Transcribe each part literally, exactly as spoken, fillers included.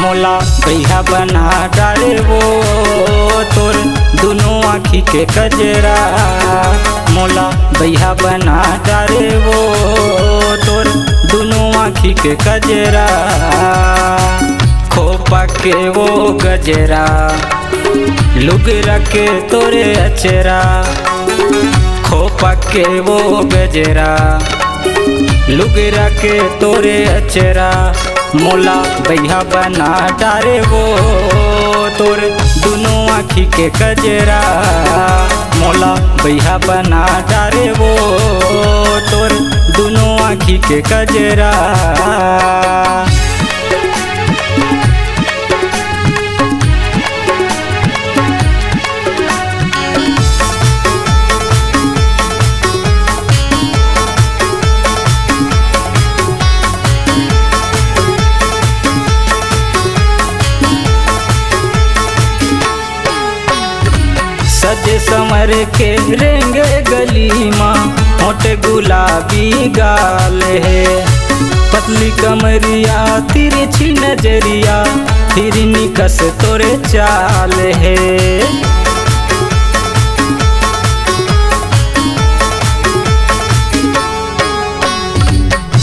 मोला बइहा बना डारे वो तोर दुनों आँखी के कजरा, मोला बइहा बना डारे वो तोर दुनों आँखी के कजरा। खोपा के वो गजरा, लुगरा के तोरे अचरा, खोपा के वो गजरा, लुगरा के तोरे अचरा, मोला बइहा बना डारे वो तोर दुनों आँखी के कजरा, मोला बइहा बना डारे वो तोर दुनों आँखी के कजरा। सजे संवर के रेंगे गली मा, होंठ गुलाबी गाल हे। पतली कमरिया, तिरछी नजरिया, हिरनी कस तोरे चाल हे।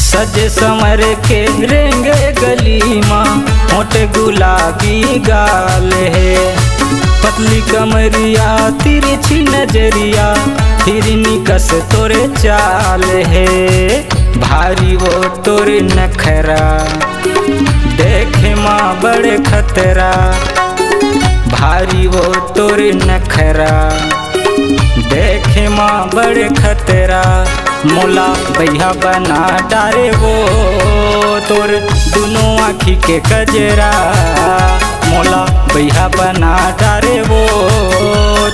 सजे संवर के रेंगे गली मा, होंठ गुलाबी गाल हे। पतली कमरिया, तिरछी नजरिया, हिरनी कस तोरे चाल हे। भारी वो तोर नखरा, देखे मा बड़ खतरा। भारी वो तोर नखरा, देखे मा बड़ खतरा, मोला बइहा बना डारे वो तोर दुनों आँखी के कजरा, मोला बइहा बना डारे वो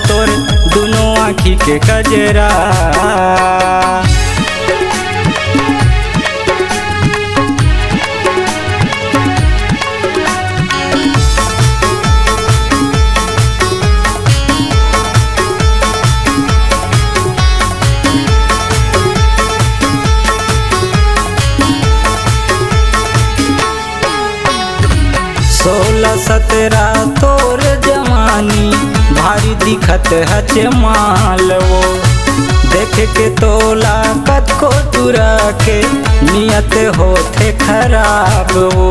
तोर दुनों आँखी के कजरा। सोलह सतरा तोर जवानी, भारी दिखत हच माल वो। देख के तोला कतको टुरा के, नियत होथे खराब वो।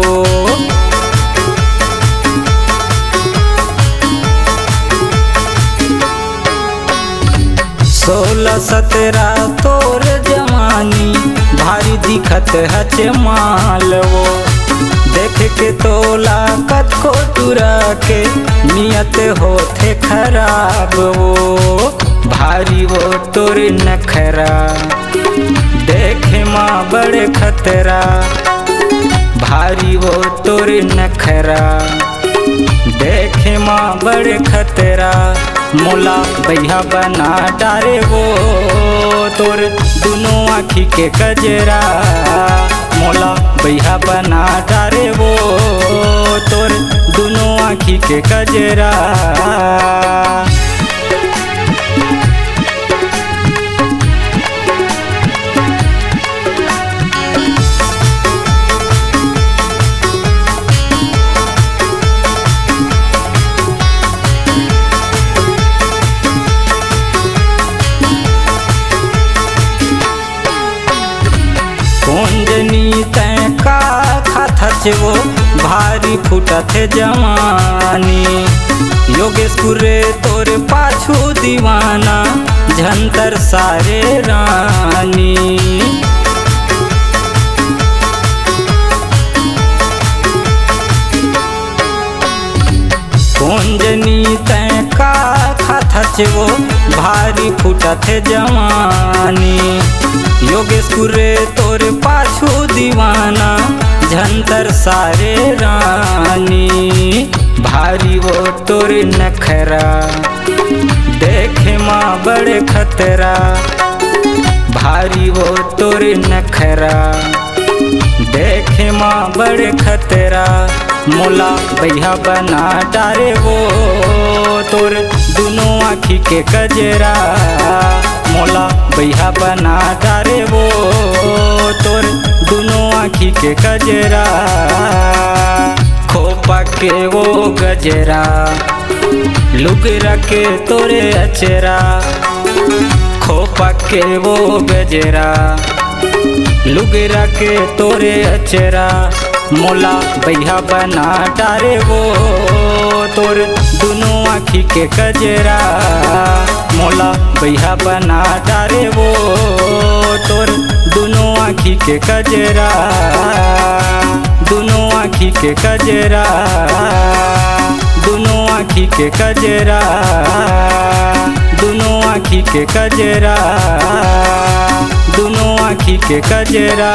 सोलह सतरा तोर जवानी, भारी दिखत हच माल वो। देख के तोला कतको टुरा के, नियत होथे खराब वो। भारी वो तोर नखरा, देखे मा बड़ खतरा। भारी वो तोर नखरा, देखे मा बड़ खतरा, मोला बइहा बना डारे वो तोर दुनों आँखी के कजरा, मोला बइहा बना डारे वो तोर दुनों आँखी के कजरा। कोन जनी तैं का खाथच वो, भारी फूटत हे जवानी। योगेश कुरे तोर पाछू दीवाना, झंतर सारे रानी। कोन जनी तैं का खाथच वो, भारी फूटत हे जवानी। योगेश कुरे तोर पाछू दीवाना, झंतर सारे रानी। भारी वो तोर नखरा, देखे मा बड़ खतरा। भारी वो तोर नखरा, देखे मा बड़ खतरा। मोला बइहा बना डारे वो तोर दुनों आँखी के कजरा, मोला बइहा बना डारे वो तोर दुनों आँखी के कजरा। खोपा के वो गजरा, लुगरा के तोरे अचरा। खोपा के वो गजरा, लुगरा के तोरे अचरा, मोला बइहा बना डारे वो। तोर दुनो आँखी के कजरा, मोला बइहा बना डारे वो। तोर दुनो आँखी के कजरा, दुनो आँखी के कजरा, दुनो आँखी के कजरा, दुनो आँखी के कजरा, दुनो आँखी के कजरा।